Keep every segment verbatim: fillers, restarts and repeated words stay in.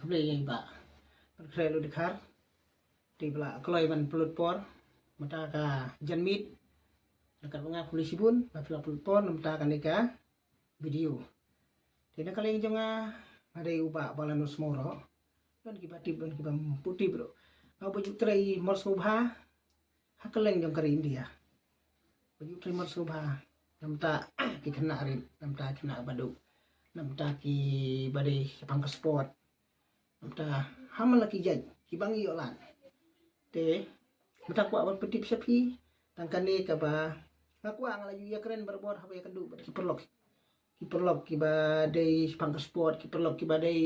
Khublei ïa i Bah Pynkhreh Lut Dkhar. Te ba la kloi ban pynlut por mynta ka janmiet. Ryngkat bad nga khublei shibun ba phi la pynlut por na mynta kane ka video. Te na ka liang jong nga, nga dei u Bah Balanus Mawroh. Don kiba tip, don kiba ym tip ruh. Nga u ba ju trei mor sngewbha ha kylleng jong ka ri India. Ba ju trei mor sngewbha na bynta ki khynnah rit, na bynta ki khynnah ba duk, na bynta kiba dei shaphang ka sport, na bynta ha man la ki jait kiba ngi ïoh lad. Te mynta kwah ban pyntip sha phi tang kane kaba nga kwah, nga la ju ïakren barabor haba ïakynduh bad ki paralok, ki paralok kiba dei shaphang ka sport, ki paralok kiba dei,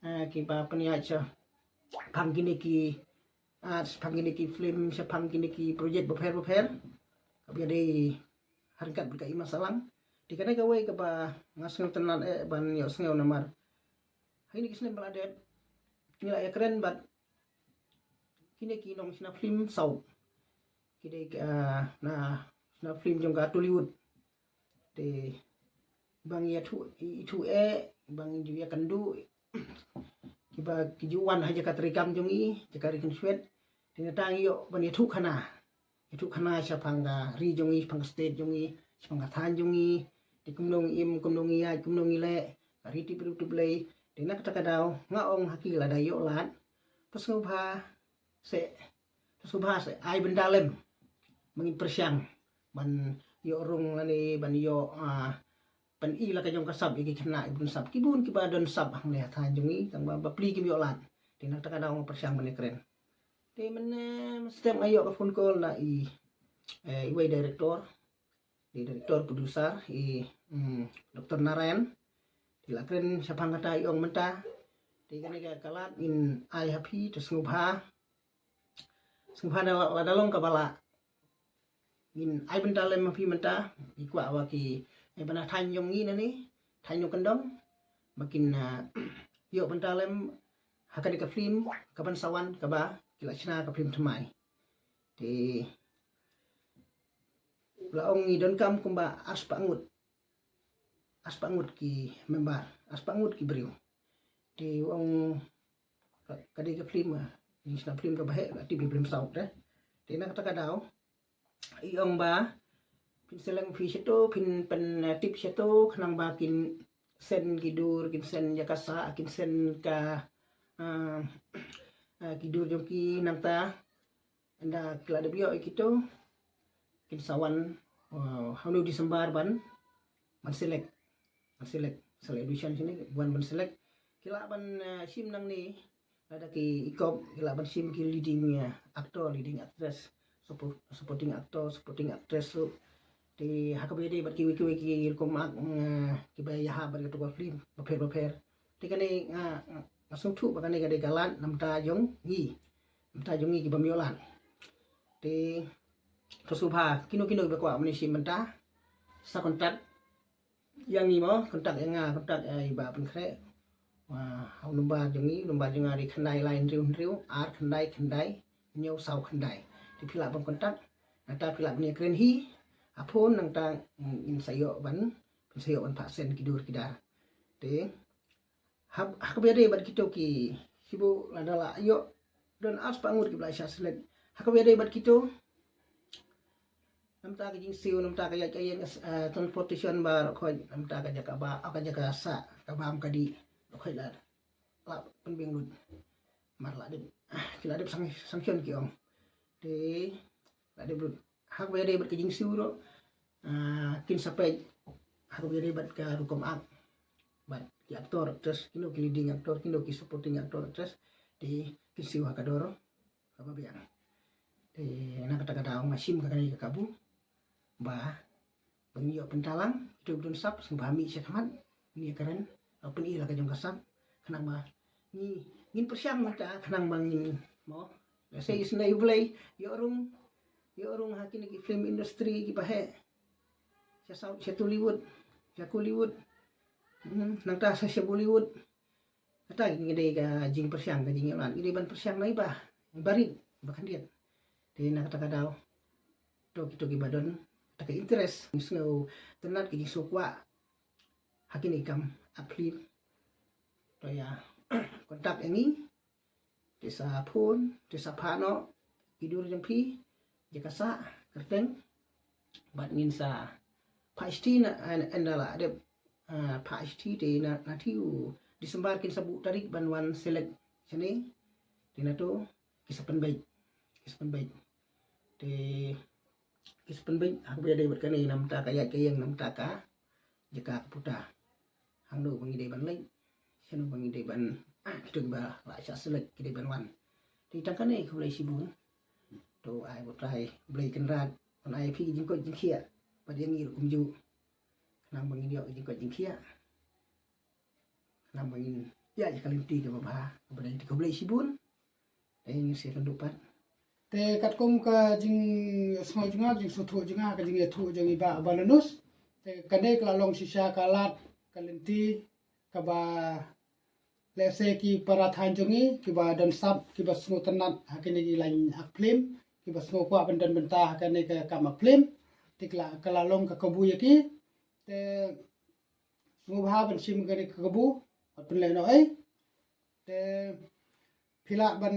eh, kiba pynïaid shaphang kine ki, ah, shaphang kine ki film, shaphang kine ki project bapher bapher kaba dei ha ryngkat bad ka Ima Sahlang. Te kane kawei kaba nga sngewtynnat eh ban ïohsngew namar ha kine ki snem ba la dep ngi la ïakren bad kine ki nongshna film South, ki dei, ah, na shna film jong ka Tollywood. Te ba ngi ïathuh, ithuh eh ba ngi ju ïakynduh, kiba ki ju wan ha jaka treikam jong ngi, jaka ri kynshwet. Te nangta ngi ïoh ban ïathuh khana, ïathuh khana shaphang ka ri jong ngi, shaphang ka state jong ngi, shaphang ka thaiñ jong ngi. Te kumno ngi im, kumno ngi ïaid, kumno ngi leh, ka ri tip briew tip Blei. Te na kata ka daw nga ong ha ki lada ïoh lad, to sngewbha seh, to sngewbha seh ai bynta lem ba ngin pyrshang ban ïoh rung lane ban ïoh, ah, pyni la ka jong ka sap ïa ki khynnah, ïa ki bun sap, ki bun kiba don sap hangne ha thaiñ jong ngi, tang ba bapli kim ïoh lad. Te na kata ka daw nga pyrshang ban ïakren. Te mynne mynstep nga ïoh ka phone call na i, eh, iwei director, i director producer, i, mm, Doktor Narayan. Te la kren shaphang kata, i ong mynta te kane ka lad ngin ai ha phi, to sngewbha, sngewbha lada long kaba lah ngin ai bynta lem ha phi mynta. Ngi kwah ba ki, eh, ba na thaiñ jong ngi nane, thaiñ jong kyndong, ba kin, ah, ïoh bynta lem ha kane ka film kaban sa wan, kaba ki la shna ka film thymmai. Te la ong ngi donkam kumba arspah ngut, arspah ngut ki member, arspah ngut ki briew. Te u ong ka, ka dei ka film, ah, ngi shna film kaba heh, ka tip ïa film South eh. Te na kata ka daw i ong ba phin select phi shato, phin pyntip shato, khnang ba kin send ki dur, kin send ïa ka sah, kin send ka, ah, ah, ki dur jong ki, nangta ynda ki la dep ïoh ïa kito kin sa wan, uh, ha u December ban, ban select, ban select, select audition shane, wan ban select. Ki lah ban, uh, shim nangne, lada ki ikop ki lah ban shim ki leading, uh, actor, leading actress, suppo-, supporting actor, supporting actress ruh. Te ha kaba ïadei bad kiwei kiwei ki rukom ak, uh, kiba ïahap bad kato ka film bapher bapher. Te kane nga, nga sngewthuh ba kane ka dei ka lad na bynta jong ngi, na bynta jong ngi ki bym ïoh lad. Te to sngewbha kino kino kiba kwah ban ïashim bynta, sa contact ïa ngi mo, contact ïa nga, contact ïa i Bah Pynkhreh. Wah, ha u number jong ngi, number jong nga dei khyndai lai hynriew hynriew ar khyndai khyndai hynñiew saw khyndai. Te phi lah ban contact, nangta phi lah ban ïakren hi ha phone, nangta ngin sa ïoh ban, ngin sa ïoh ban phah send ki dur ki dar. Te ha, ha kaba ïadei bad kito ki, shibun lada la ïoh don arspah ngut kiba la shah select. Ha kaba ïadei bad kito, na bynta ka jingsiew, na bynta ka ïaid ka ïeng, eh, transportation baroh khoit, na bynta ka jaka ba, ka jaka sah, ka bam ka dih, baroh khoit la, la pynbiang lut. Mar la dep, ki la dep sang-, sanction ki ong. Te la dep lut. Ha kaba ïadei bad ka jingsiew ruh, ah, kin sa peit ha kaba ïadei bad ka rukom ak, bad ki actor actress, kino ki leading actor, kino ki supporting actor actress, te kin siew ha ka dor kaba biang. Te na kata ka daw nga shim ka kane ka kabu ba, ba ngin ïoh bynta lang, kito kiba don sap sngewbha mih sha khmat, ngin ïakren, uh, pyni la ka jong ka sap, khnang ba ngi, ngin pyrshang mynta khnang ba ngin mo, lehse isynei U Blei, ïoh rung, ïoh rung ha kine ki film industry kiba heh, sha South, sha Tollywood, sha Kollywood, hmm, nangta sha, sha Bollywood. Kata ngi dei ka jingpyrshang, ka jingïoh lad ngi dei ban pyrshang na i Bah, i Bah rit, i Bah khyndiat. Te na kata ka daw, to kito kiba don kata ka interest, sngewtynnat, ka jingsngewkwah ha kine ki kam ak film, to ïa contact ïa ngi. Te sa phone, te sa phah noh ki dur jong phi, jaka sah kyrteng. Bad ngin sa phah sha phi na, na, na la dep, ah, phah sha phi te na, na thiew December kin sa buh tarik ban wan select shane. Te na to ki sa pynbeit, ki sa pynbeit. Te ki sa pynbeit ha kaba ïadei bad kane, namar ka ïaid ka ïeng, namar ka jaka ka puta. Hangno ba ngi dei ban leit, shano ba ngi dei ban, ah, kito kiba la shah select ki dei ban wan. Te tang kane, khublei shibun. To ai ba U Trai Blei Kynrad un ai ïa phi ki jingkoit jingkhiah bad ïa ngi ruh kumjuh. Khnang ba ngin ïoh ki jingkoit jingkhiah, khnang ba ngin ïaid ka lynti kaba bha kaba dei. Te khublei shibun. Te ngin sa ïakynduh pat. Te katkum ka jingsngew jong nga, jingsngewthuh jong nga, ka jingïathuh jong i Bah Balanus, te kane ka la long shisha ka lad ka lynti kaba, let's say, ki para thaiñ jong ngi kiba don sap, kiba sngewtynnat ha kine ki lain act film, kiba sngew kwah ban don bynta ha kane ka kam act film. Te ka la, ka la long ka kabu ïa ki. Te sngewbha ban shim kane ka kabu, wat pynlehnohei. Te phi lah ban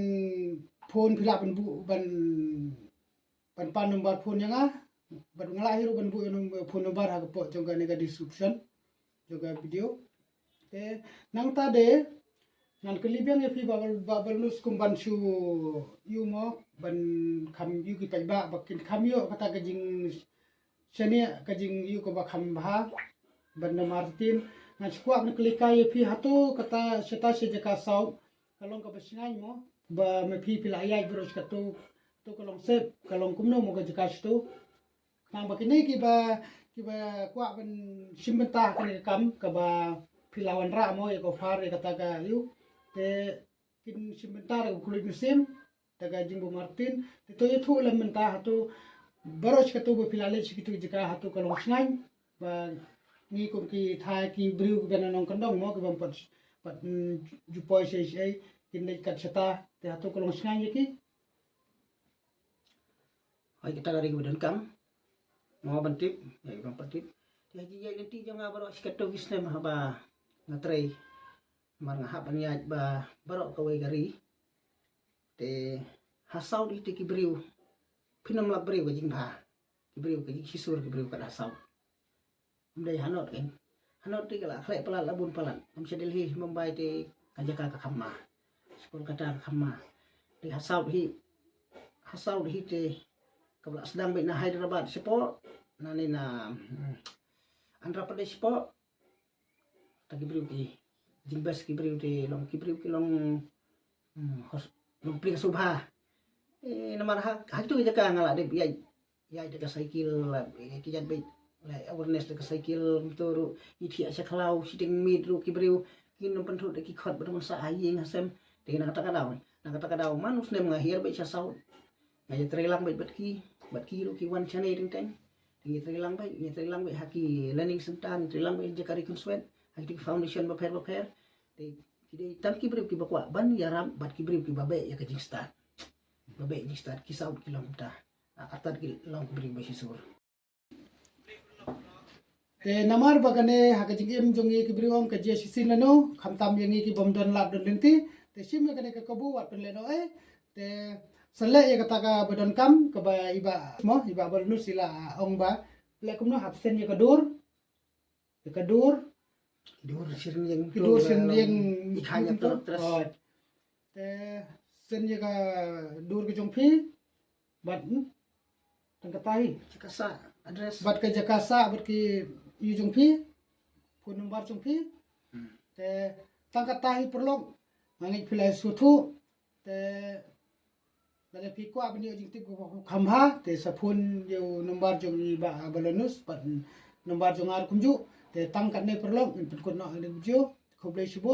phone, phi lah ban buh, ban, ban pan number phone ïa nga. Bad nga lah hi ruh ban buh ïa num-, phone number ha ka pdeng jong kane ka description jong ka video. Te nangta de ngan kylli biang ïa phi Bah, Bah Balanus, kum ban shu ïoh mo, ban kham ïoh ki paidbah ba kin kham ïoh kata ka jing shane ka jingïoh kaba kham bha ban da Martin. Ngan shu kwah ban kylli kai ïa phi, hato kata shata sha jaka south ka long kaba shngaiñ mo, ba ma phi phi la ïaid baroh shi kato, to ka long safe, ka long kumno mo ka jaka shato? Khnang ba kine kiba, kiba kwah ban shim bynta ha kane ka kam kaba phi la wanrah mo ïa ka offer ïa kata ka ïoh, te kin shim bynta da kaba khuid mynsiem da ka jingbuh Martin. Te to ïathuh lem mynta, hato baroh shi kato ba phi la leit sha kito ki jaka, hato ka long shngaiñ ba ngi kum ki thaiñ, ki briew kiba na nongkyndong mo, kiba ym pat, pat, mm, ju poi shei shei, kin leit kat shata, te hato ka long shngaiñ ïa ki? Hooid, kata ka dei kaba donkam mo ban tip ïa kiba ym pat tip. Te ha ka jingïaid lynti jong nga baroh shi kato ki snem haba nga trei, namar nga hap ban ïaid ba baroh kawei ka ri. Te ha south hi te ki briew, phin ym lap briew ka jingbha, ki briew ka jingshisur, ki briew kat ha south. Ym dei ha north kein. Ha north te ka la khleh palat, la bun palat. Ym sha Delhi, Mumbai te ka jaka ka kham ma. Sha Kolkata ka kham ma. Te ha south hi, ha south hi te kaba la sdang beit na Hyderabad shapoh, na ne na, hmm, Andhra Pradesh shapoh. Ta ki briew ki jingbas, ki briew te long, ki briew ki long, hmm, hos-, long pyrshah sngewbha. Eh, namar ha, ha kito ki jaka nga la dep ïaid, ïaid da ka cycle, la, eh, ki ïaid beit, la awareness da ka cycle, kumto ruh, i thiah sha khlaw, shiteng miet ruh ki briew kin ym pynthut da ki khot ba don sah ha ïing ha sem. Te na kata ka daw, na kata ka daw man u snem nga hiar beit sha south. Nga ïatreilang beit bad ki, bad ki ruh ki wan shane teng teng. Ngi treilang beit, ngi treilang beit ha ki learning center, ngi treilang beit ha ki jaka ri khunswet, ha ki foundation bapher bapher. Te ki dei tang ki briew kiba kwah ban ïarap bad ki briew kiba beh ïa ka jingstad. Ba beh jingstad, ki south ki long kumta. Artat ki long ki briew ba shisur. Te namar ba kane ha ka jingim jong ngi ki briew ong ka jia shisien lano, khamtam ïa ngi ki bym don lad don lynti. Te shim ïa kane ka kabu, wat pynlehnohei. Te sa leh ïa kata kaba donkam, kaba i Bah mo, i Bah Balanus i la ong ba leh kumno, hap send ïa ka dur. Ïa ka dur. Dur syrïeng, ki dur syrïeng i kha ïa to tres. Oh. Te send ïa ka dur ka jong phi. Bad, hmm? Tang kata hi. Jaka sah, address. Bad ka jaka sah, bad ki ïa jong phi. Phone number jong phi. Hmm. Te tang kata hi paralok. Nga ngeit phi la sngewthuh. Te lada phi kwah ban ïoh jingtip kaba kham bha, te sa phone ïa u number jong i Bah Balanus, bad number jong nga ruh kumjuh. Te tang katne paralok, ngin pynkut noh ha ka video. Khublei shibun.